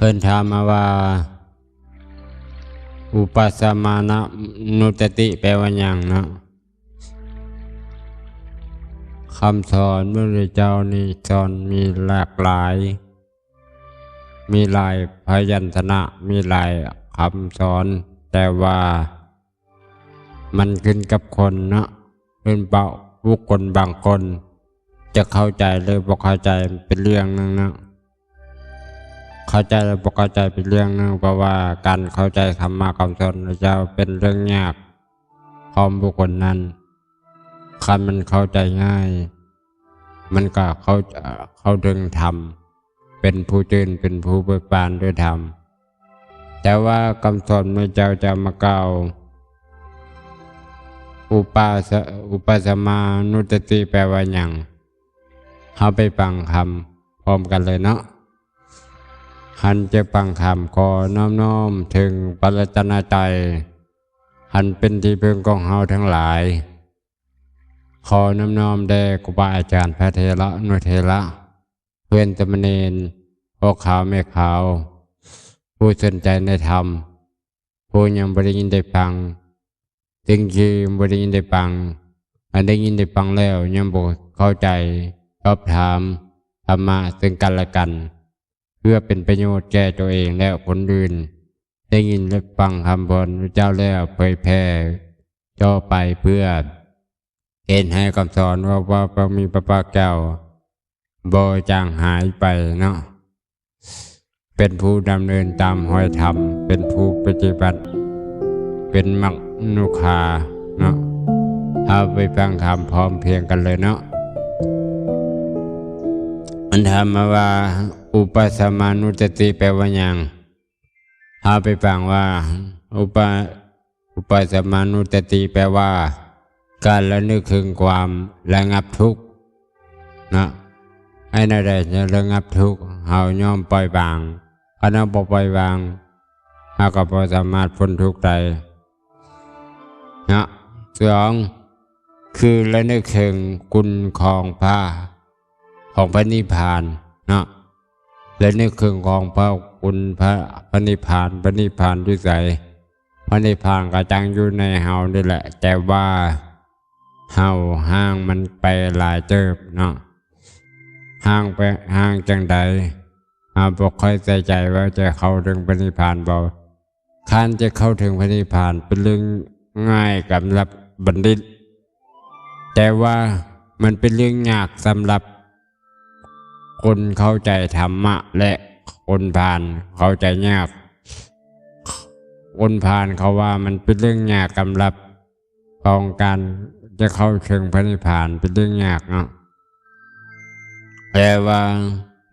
ພິ່ນຖາມມາວ່າ ອຸປະສະມານະນຸດສະຕິ ແປວ່າຫຍັງເນາະ? ຄຳສອນພະພຸດທະເຈົ້ານີ້ສອນມີຫຼາກຫຼາຍ ມີຫຼາຍພະຍັນຊະນະ ມີຫຼາຍຄຳສອນ ແຕ່ວ່າມັນຂຶ້ນກັບຄົນເນາະ ເປັນເພາະບຸກຄົນບາງຄົນຈະເຂົ້າໃຈ ຫຼື ບໍ່ເຂົ້າໃຈ ເປັນເລື່ອງໜຶ່ງເນາະ. ເຂົ້າໃຈ ຫຼື ບໍ່ເຂົ້າໃຈ ເປັນເລື່ອງໜຶ່ງ ເພາະວ່າການເຂົ້າໃຈທຳມະຄຳສອນພະເຈົ້າເປັນເລື່ອງຍາກຂອງບຸກຄົນນັ້ນ. ຄັນມັນເຂົ້າໃຈງ່າຍ ມັນກໍເຂົ້າ ເຂົ້າເຖິງທຳ ເປັນຜູ້ຕື່ນ ເປັນຜູ້ເບີກບານດ້ວຍທຳ. ແຕ່ວ່າຄຳສອນພະເຈົ້າຈະມາກ່າວ ອຸປາສະ ອຸປະສະມານຸດສະຕິ ແປວ່າຫຍັງ? ເຮົາໄປຟັງຄຳພ້ອມກັນເລີຍເນາະ. ຫັນຈະຟັງຄຳ ຂໍນ້ອມນ້ອມເຖິງພະລັດຕະນະໄຕ ອັນເປັນທີ່ເພິ່ງຂອງເຮົາທັງຫຼາຍ. ຂໍນ້ອມນ້ອມແດ່ຄູບາອາຈານ ພະເຖລະອະນຸເຖລະ ເພື່ອນສາມະເນນ ພໍ່ຂາວແມ່ຂາວ ຜູ້ສົນໃຈໃນທຳ ຜູ້ຍັງບໍ່ໄດ້ຍິນໄດ້ຟັງ ເຖິງຊິບໍ່ໄດ້ຍິນໄດ້ຟັງ ອັນໄດ້ຍິນໄດ້ຟັງແລ້ວຍັງບໍ່ເຂົ້າໃຈ ສອບຖາມທຳມະເຊິ່ງກັນແລະກັນ ເພື່ອເປັນປະໂຫຍດແກ່ຕົວເອງ ແລະ ຄົນອື່ນ. ໄດ້ຍິນແລະຟັງຄຳພອນພະເຈົ້າແລ້ວ ເຜີຍແຜ່ຕໍ່ໄປເພື່ອເຮັດໃຫ້ຄຳສອນເວົ້າວ່າບໍ່ມີພະພາກເຈົ້າ ບໍ່ຈາງຫາຍໄປເນາະ. ເປັນຜູ້ດຳເນີນຕາມຮອຍທຳ ເປັນຜູ້ປະຕິບັດ ເປັນມັກນຸຄາເນາະ. ເຮົາໄປຟັງຄຳພ້ອມພຽງກັນເລີຍເນາະ. ອັນຖາມມາວ່າ ອຸປະສະມານຸດສະຕິ ແປວ່າຫຍັງ? ເຮົາໄປຟັງວ່າ ອຸປະ ອຸປະສະມານຸດສະຕິ ແປວ່າ ການລະນຶກເຖິງຄວາມລະງັບທຸກເນາະ. ໃຫ້ແນວໃດຈະລະງັບທຸກ? ເຮົາຍອມປ່ອຍວາງ. ຄັນເຮົາບໍ່ປ່ອຍວາງ ເຮົາກໍບໍ່ສາມາດພົ້ນທຸກໄດ້ເນາະ. ສອງ ຄືລະນຶກເຖິງຄຸນຂອງພະ ຂອງພະນິບພານເນາະ. ລະນຶກເຖິງຂອງພະຄຸນ ພະ ພະນິບພານ. ພະນິບພານຢູ່ໃສ? ພະນິບພານກໍຕັ້ງຢູ່ໃນເຮົານີ້ແຫຼະ ແຕ່ວ່າເຮົາຫ່າງມັນໄປຫຼາຍເຕີບເນາະ. ຫ່າງໄປ ຫ່າງຈັ່ງໃດ? ເຮົາບໍ່ຄ່ອຍໃສ່ໃຈວ່າຈະເຂົ້າເຖິງພະນິບພານບໍ່? ຄັນຈະເຂົ້າເຖິງພະນິບພານເປັນເລື່ອງງ່າຍສຳລັບບັນດິດ ແຕ່ວ່າມັນເປັນເລື່ອງຍາກສຳລັບຄົນເຂົ້າໃຈທຳມະ ແລະ ຄົນພານເຂົ້າໃຈຍາກ. ຄົນພານເຂົາວ່າມັນເປັນເລື່ອງຍາກສຳລັບຂອງການຈະເຂົ້າເຖິງພະນິບພານ ເປັນເລື່ອງຍາກເນາະ. ແຕ່ວ່າ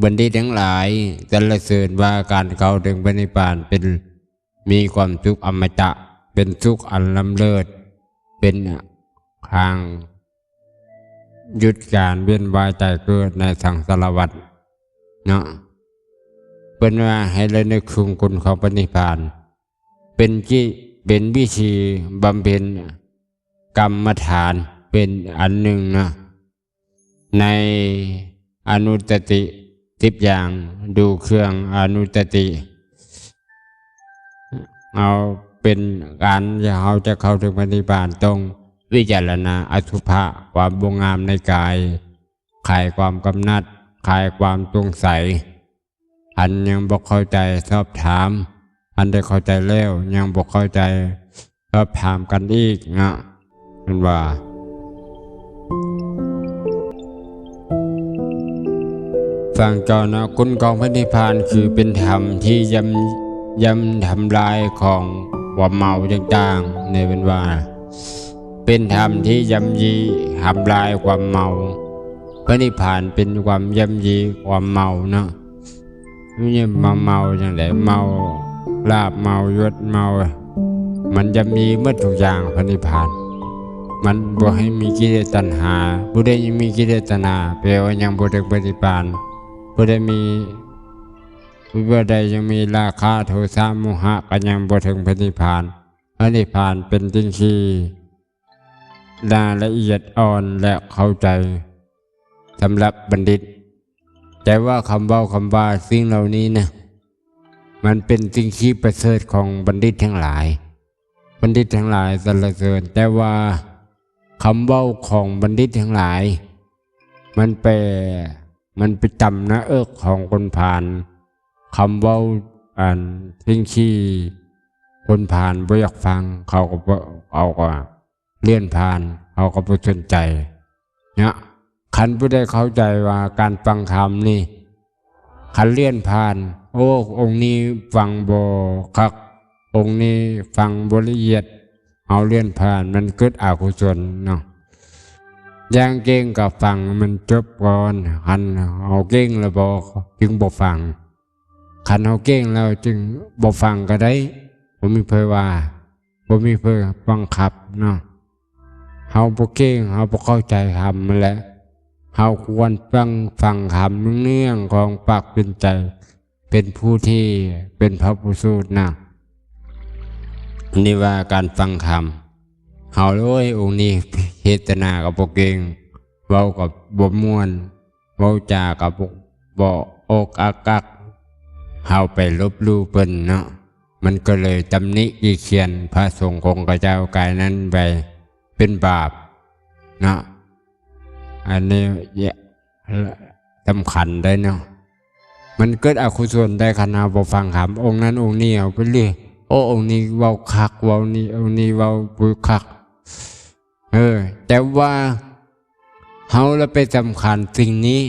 ບັນດິດທັງຫຼາຍສັນລະເສີນວ່າການເຂົ້າເຖິງພະນິບພານເປັນ ມີຄວາມສຸກອະມະຕະ ເປັນສຸກອັນລ້ຳເລີດ ເປັນທາງຢຸດການວຽນວ່າຍຕາຍເກີດໃນສັງສາລະວັດເນາະ. ເພິ່ນວ່າໃຫ້ລະນຶກເຖິງຄຸນຂອງພະນິບພານ ເປັນຈິ ເປັນວິທີບຳເພັນກຳມະຖານເປັນອັນໜຶ່ງເນາະ. ໃນອະນຸສະຕິສິບຢ່າງ ດູເຄື່ອງອະນຸສະຕິ ເຮົາເປັນການ ເຮົາຈະເຂົ້າເຖິງພະນິບພານ ຕ້ອງວິຈາລະນາອະສຸພະ ຄວາມບໍ່ງາມໃນກາຍ ຄາຍຄວາມກຳໜັດ ຄາຍຄວາມສົງໄສ. ອັນຍັງບໍ່ເຂົ້າໃຈສອບຖາມ, ອັນໄດ້ເຂົ້າໃຈແລ້ວຍັງບໍ່ເຂົ້າໃຈສອບຖາມກັນອີກເນາະ. ເພິ່ນວ່າ ຟັງຕໍ່ເນາະ, ຄຸນຂອງພະນິບພານຄືເປັນທຳທີ່ຢ້ຳ ຢ້ຳທຳລາຍຂອງຄວາມເມົາຕ່າງໆ ນີ້ເພິ່ນວ່າ ເປັນທຳທີ່ຢ້ຳຢີ້ທຳລາຍຄວາມເມົາ. ພະນິບພານເປັນຄວາມຢ້ຳຢີ້ຄວາມເມົາເນາະ. ມັນຈະມາເມົາຈັ່ງໃດ? ເມົາລາບ ເມົາຍົດ ເມົາ ມັນຈະມີໝົດທຸກຢ່າງ ພະນິບພານ. ມັນບໍ່ໃຫ້ມີກິເລດຕັນຫາ. ຜູ້ໃດຍັງມີກິເລດຕັນຫາ ແປວ່າຍັງບໍ່ເຖິງພະນິບພານ. ຜູ້ໃດມີ ຜູ້ໃດຍັງມີລາຄະ ໂທສະ ໂມຫະ ກໍຍັງບໍ່ເຖິງພະນິບພານ. ພະນິບພານເປັນສິ່ງທີ່ລາລະອຽດອ່ອນ ແລະ ເຂົ້າໃຈສຳລັບບັນດິດ. ແຕ່ວ່າຄຳເວົ້າຄຳວ່າສິ່ງເຫຼົ່ານີ້ນະ ມັນເປັນສິ່ງທີ່ປະເສີດຂອງບັນດິດທັງຫຼາຍ. ບັນດິດທັງຫຼາຍສັນລະເສີນ, ແຕ່ວ່າຄຳເວົ້າຂອງບັນດິດທັງຫຼາຍ ມັນໄປ ມັນໄປຕຳໜ້າເອິກຂອງຄົນພານ. ຄຳເວົ້າ ອັນ ສິ່ງທີ່ຄົນພານບໍ່ຢາກຟັງ ເຂົາກໍບໍ່ ເຂົາກໍເລື່ອນຜ່ານ, ເຂົາກໍບໍ່ສົນໃຈນະ. ຄັນຜູ້ໃດເຂົ້າໃຈວ່າການຟັງທຳນີ້ ຄັນເລື່ອນຜ່ານ ໂອ້ ອົງນີ້ຟັງບໍ່ຄັກ, ອົງນີ້ຟັງບໍ່ລະອຽດ, ເຮົາເລື່ອນຜ່ານ ມັນເກີດອະກຸສົນເນາະ. ຢ່າງເກັ່ງກໍຟັງມັນຈົບກ່ອນ, ຄັນເຮົາເກັ່ງແລ້ວບໍ່ ຈຶ່ງບໍ່ຟັງ, ຄັນເຮົາເກັ່ງແລ້ວຈຶ່ງບໍ່ຟັງກໍໄດ້, ບໍ່ມີໃຜວ່າ ບໍ່ມີເພື່ອບັງຄັບເນາະ. ເຮົາບໍ່ເກັ່ງ ເຮົາບໍ່ເຂົ້າໃຈທຳຫັ້ນແຫຼະ. ເຮົາຄວນຟັງ ຟັງທຳເນືອງໆຂອງປາກເປັນໃຈ ເປັນຜູ້ທີ່ເປັນພະຜູ້ສູດນະ. ອັນນີ້ວ່າການຟັງທຳ ເຮົາ ໂອ້ຍ ອົງນີ້ເທດສະນາກໍບໍ່ເກັ່ງ ເວົ້າກໍບໍ່ມ່ວນ ເວົ້າຈາກໍບໍ່ ບໍ່ອົກອັກອັກ ເຮົາໄປລົບຫຼູ່ເພິ່ນເນາະ. ມັນກໍເລີຍຕຳໜິຕິຄຽນພະສົງຂອງຂະເຈົ້າກາຍນັ້ນໄປເປັນບາບເນາະ. ອັນນີ້ສຳຄັນໄດ໋ເນາະ. ມັນເກີດອະກຸສົນໄດ໋ ຄັນເຮົາບໍ່ຟັງທຳ ອົງນັ້ນອົງນີ້ ເຮົາໄປເລີຍ ໂອ້ ອົງນີ້ເວົ້າຄັກ ເວົ້ານີ້ ອົງນີ້ເວົ້າບໍ່ຄັກ. ເອີ ແຕ່ວ່າເຮົາລະໄປສຳຄັນສິ່ງນີ້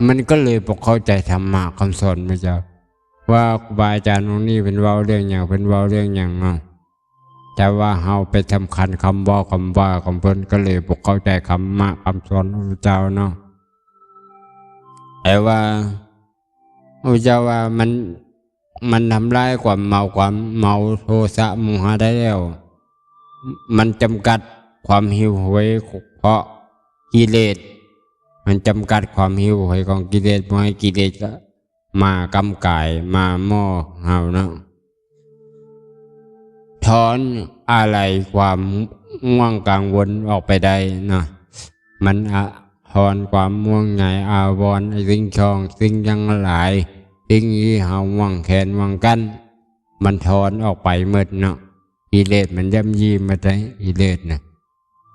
ມັນກໍເລີຍບໍ່ເຂົ້າໃຈທຳມະຄຳສອນພະເຈົ້າ ວ່າຄູບາອາຈານອົງນີ້ເພິ່ນເວົ້າເລື່ອງຫຍັງ ເພິ່ນເວົ້າເລື່ອງຫຍັງເນາະ. ແຕ່ວ່າເຮົາໄປສຳຄັນຄຳເວົ້າຄຳວ່າຂອງເພິ່ນ ກໍເລີຍບໍ່ເຂົ້າໃຈທຳມະຄຳສອນຂອງພະເຈົ້າເນາະ. ແຕ່ວ່າ ພະເຈົ້າວ່າມັນ ມັນທຳລາຍຄວາມເມົາ ຄວາມເມົາໂທສະໂມຫະໄດ້ແລ້ວ ມັນຈຳກັດຄວາມຫິວໂຫຍເພາະກິເລດ ມັນຈຳກັດຄວາມຫິວໂຫຍຂອງກິເລດ ບໍ່ໃຫ້ກິເລດມາກຳກາຍ ມາໝໍ້ເຮົາເນາະ. ຖອນອາໄລຄວາມງ່ວງກັງວົນອອກໄປໄດ້ເນາະ. ມັນອະ ຖອນຄວາມຫ່ວງໃຍອາວອນ ສິ່ງຂອງສິ່ງທັງຫຼາຍ ສິ່ງທີ່ເຮົາຫວງແຄນຫວງກັ້ນ ມັນຖອນອອກໄປໝົດເນາະ. ກິເລດມັນຍ່ຳຢີໝົດໄດ໋ ກິເລດນະ.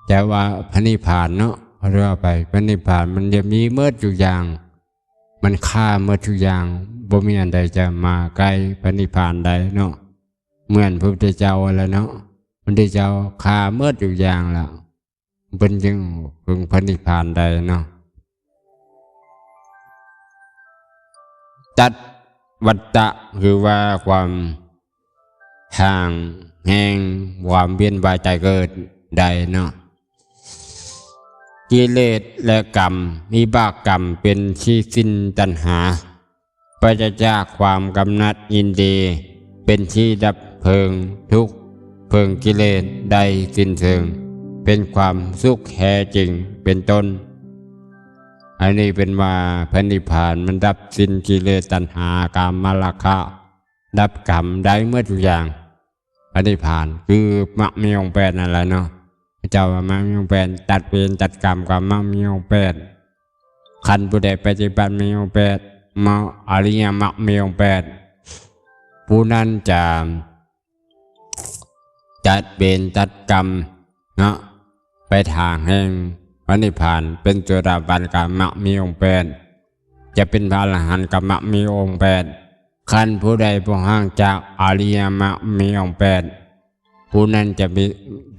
ແຕ່ວ່າພະນິບພານເນາະ ເວົ້າໄປ ພະນິບພານມັນຍ່ຳຢີໝົດທຸກຢ່າງ ມັນຂ້າໝົດທຸກຢ່າງ ບໍ່ມີອັນໃດຈະມາໃກ້ພະນິບພານໄດ້ເນາະ. ເໝືອນພະພຸດທະເຈົ້າຫັ້ນແຫຼະເນາະ ພະພຸດທະເຈົ້າຂ້າໝົດທຸກຢ່າງແລ້ວ ເພິ່ນຈຶ່ງເຖິງພະນິບພານໄດ້ເນາະ. ຕັດວັດຕະ ຄືວ່າຄວາມ ທາງແຫ່ງຄວາມວຽນວ່າຍຕາຍເກີດໄດ້ເນາະ. ກິເລດ ແລະ ກຳ ວິບາກກຳ ເປັນທີ່ສິ້ນຕັນຫາ ປາສະຈາກຄວາມກຳໜັດຍິນດີ ເປັນທີ່ດັບເພີງທຸກ ເພີງກິເລດໄດ້ສິ້ນເຊີງ ເປັນຄວາມສຸກແທ້ຈິງ ເປັນຕົ້ນ. ອັນນີ້ເປັນວ່າພະນິບພານມັນດັບສິ້ນກິເລດ ຕັນຫາ ກາມະລາຄະ ດັບກຳໄດ້ໝົດທຸກຢ່າງ. ພະນິບພານຄືມັກມີອົງແປດນັ້ນແຫຼະເນາະ. ພະເຈົ້າວ່າມັກມີອົງແປດ ຕັດເວນຕັດກຳກໍມັກມີອົງແປດ. ຄັນຜູ້ໃດປະຕິບັດມີອົງແປດ ມະ ອະລິຍະມັກມີອົງແປດ ຜູ້ນັ້ນຈະຕັດເວນຕັດກຳເນາະ ໄປທາງແຫ່ງພະນິບພານ ເປັນໂສດາບັນກໍມັກມີອົງແປດ ຈະເປັນພະອະລະຫັນກໍມັກມີອົງແປດ. ຄັນຜູ້ໃດບໍ່ຫ່າງຈາກອະລິຍະມັກມີອົງແປດ ຜູ້ນັ້ນຈະມີ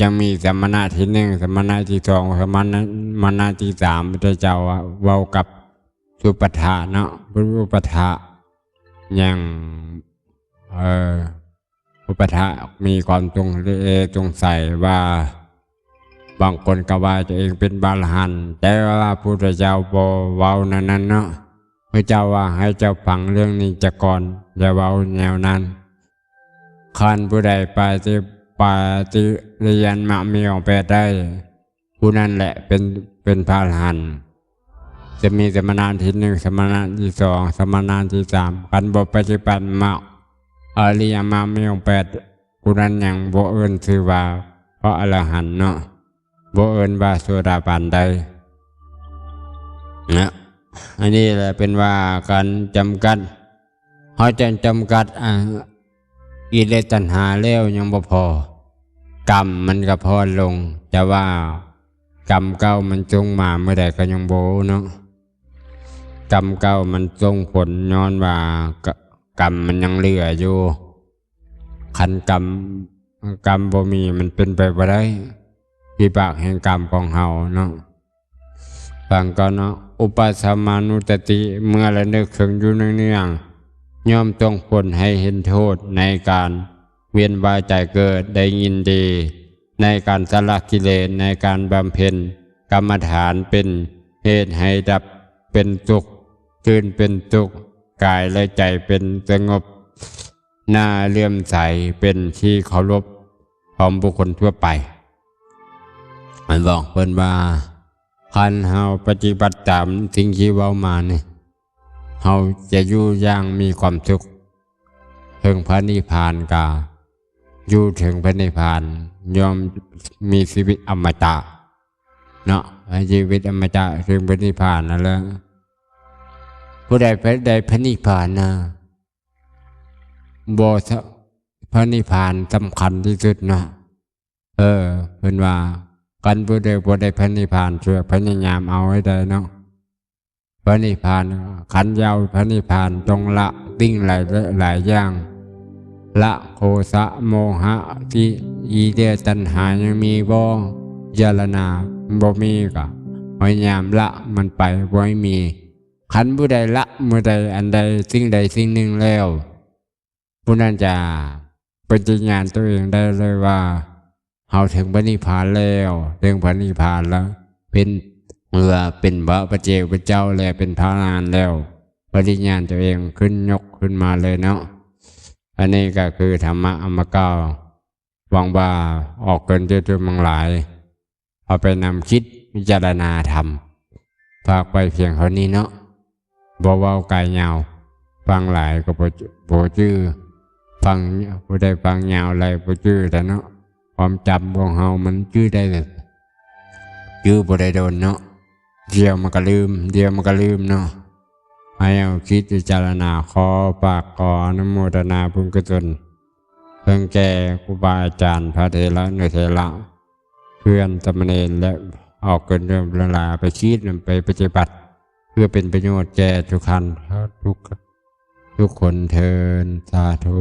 ຈະມີສະມະນະທີໜຶ່ງ ສະມະນະທີສອງ ສະມະນະ ມະນະທີສາມ ພະເຈົ້າເວົ້າກັບສຸປະທະເນາະ ເປັນອຸປະທະ ຍັງ ເອີ ອຸປະທະ ມີຄວາມສົງເອສົງໄສວ່າ ບາງຄົນກໍວ່າຕົວເອງເປັນພະອະລະຫັນ ແຕ່ວ່າພະພຸດທະເຈົ້າບໍ່ເວົ້າແນວນັ້ນເນາະ. ພະເຈົ້າວ່າໃຫ້ເຈົ້າຟັງເລື່ອງນີ້ຈາກກ່ອນ ຢ່າເວົ້າແນວນັ້ນ. ຄັນຜູ້ໃດປະຕິ ປະຕິລະຍານມັກມີອົງແປດໄດ້ ຜູ້ນັ້ນແຫຼະເປັນ ເປັນພະອະລະຫັນ. ຈະມີສະມະນະທີໜຶ່ງ ສະມະນະທີສອງ ສະມະນະທີສາມ ຄັນບໍ່ປະຕິບັດມັກ ອະລິຍະມັກມີອົງແປດ ຜູ້ນັ້ນຍັງບໍ່ເອີ້ນຊື່ວ່າພະອະລະຫັນເນາະ ບໍ່ເອີ້ນວ່າໂສດາບັນໄດ້ນະ. ອັນນີ້ແຫຼະເປັນວ່າການຈຳກັດ ເຮົາຈັ່ງຈຳກັດ ອ່າ ກິເລດຕັນຫາແລ້ວຍັງບໍ່ພໍ ກຳມັນກໍຜ່ອນລົງ ແຕ່ວ່າກຳເກົ່າມັນສົ່ງມາເມື່ອໃດກໍຍັງບໍ່ຮູ້ເນາະ ກຳເກົ່າມັນສົ່ງຜົນ ຍ້ອນວ່າ ກ- ກຳມັນຍັງເຫຼືອຢູ່ ຄັນກຳ ກຳບໍ່ມີ ມັນເປັນໄປບໍ່ໄດ້ ວິບາກແຫ່ງກຳຂອງເຮົາເນາະ. ຟັງກ່ອນເນາະ ອຸປະສະມານຸສະຕິ ເມື່ອລະນຶກເຖິງຢູ່ເນືອງໆ ຍ່ອມສົ່ງຜົນໃຫ້ເຫັນໂທດໃນການວຽນວ່າຍຕາຍເກີດ ໄດ້ຍິນດີໃນການສະລະກິເລດ ໃນການບຳເພັນກຳມະຖານ ເປັນເຫດໃຫ້ດັບເປັນສຸກ ຕື່ນເປັນສຸກ ກາຍ ແລະ ໃຈເປັນສະຫງົບ ໜ້າເຫຼື້ອມໃສ ເປັນທີ່ເຄົາລົບຂອງບຸກຄົນທົ່ວໄປ. ອັນບອກເພິ່ນວ່າ ຄັນເຮົາປະຕິບັດຕາມສິ່ງທີ່ເວົ້າມານີ້ ເຮົາຈະຢູ່ຢ່າງມີຄວາມສຸກ ເຖິງພະນິບພານກະຢູ່ເຖິງພະນິບພານ ຍ່ອມມີຊີວິດອະມະຕະເນາະ ໃຫ້ຊີວິດອະມະຕະເຖິງພະນິບພານນັ້ນແຫຼະ. ຜູ້ໃດໄດ້ພະນິບພານນະ ບໍ່ ພະນິບພານສຳຄັນທີ່ສຸດເນາະ. ເອີ ເພິ່ນວ່າ ຄັນຜູ້ໃດບໍ່ໄດ້ພະນິບພານ ຊ່ວຍພະຍາຍາມເອົາໃຫ້ໄດ້ເນາະ ພະນິບພານ. ຄັນຢາກພະນິບພານ ຕ້ອງລະສິ່ງຫຼາຍ ຫຼາຍຢ່າງ ລະໂທສະ ໂມຫະ ທີ່ ກິເລດ ຕັນຫາຍັງມີບໍ່ ພິຈາລະນາ ບໍ່ມີ ກໍພະຍາຍາມລະມັນໄປ ບໍ່ໃຫ້ມີ. ຄັນຜູ້ໃດລະເມື່ອໃດອັນໃດ ສິ່ງໃດສິ່ງໜຶ່ງແລ້ວ ຜູ້ນັ້ນຈະປະຕິຍານຕົວເອງໄດ້ເລີຍວ່າ ເຮົາເຖິງພະນິບພານແລ້ວ ເຖິງພະນິບພານແລ້ວ ເປັນ ເມື່ອເປັນພະປະເຈກພະເຈົ້າ ແລະ ເປັນພະອະລະຫັນແລ້ວ ປະຕິຍານຕົວເອງຂຶ້ນ ຍົກຂຶ້ນມາເລີຍເນາະ. ອັນນີ້ກໍຄືທຳມະເອົາມາກ່າວ ຫວັງວ່າອອກເກີນເຈົ້າຈຸມທັງຫຼາຍ ເອົາໄປນຳຄິດພິຈາລະນາທຳ. ຝາກໄວ້ພຽງເທົ່ານີ້ເນາະ ບໍ່ເວົ້າກາຍຍາວ ຟັງຫຼາຍກໍບໍ່ ບໍ່ຈື່ ຟັງ ຜູ້ໃດຟັງຍາວຫຼາຍບໍ່ຈື່ແລ້ວເນາະ ຄວາມຈຳຂອງເຮົາມັນຈື່ໄດ້ ຈື່ບໍ່ໄດ້ດົນເນາະ ດຽວມັນກໍລືມ ດຽວມັນກໍລືມເນາະ. ໃຫ້ເອົາຄິດພິຈາລະນາ ຂໍຝາກ ຂໍອະນຸໂມທະນາບຸນກຸສົນ ເຊິ່ງແກ່ຄູບາອາຈານ ພະເຖລະອະນຸເຖລະ ເພື່ອນສາມະເນນ ແລະ ອອກເກີນເລື່ອງເວລາ ໄປຄິດ ນຳໄປປະຕິບັດ ເພື່ອເປັນປະໂຫຍດແກ່ທຸກທ່ານ ທຸກ ທຸກຄົນເທີ້ນ ສາທຸ.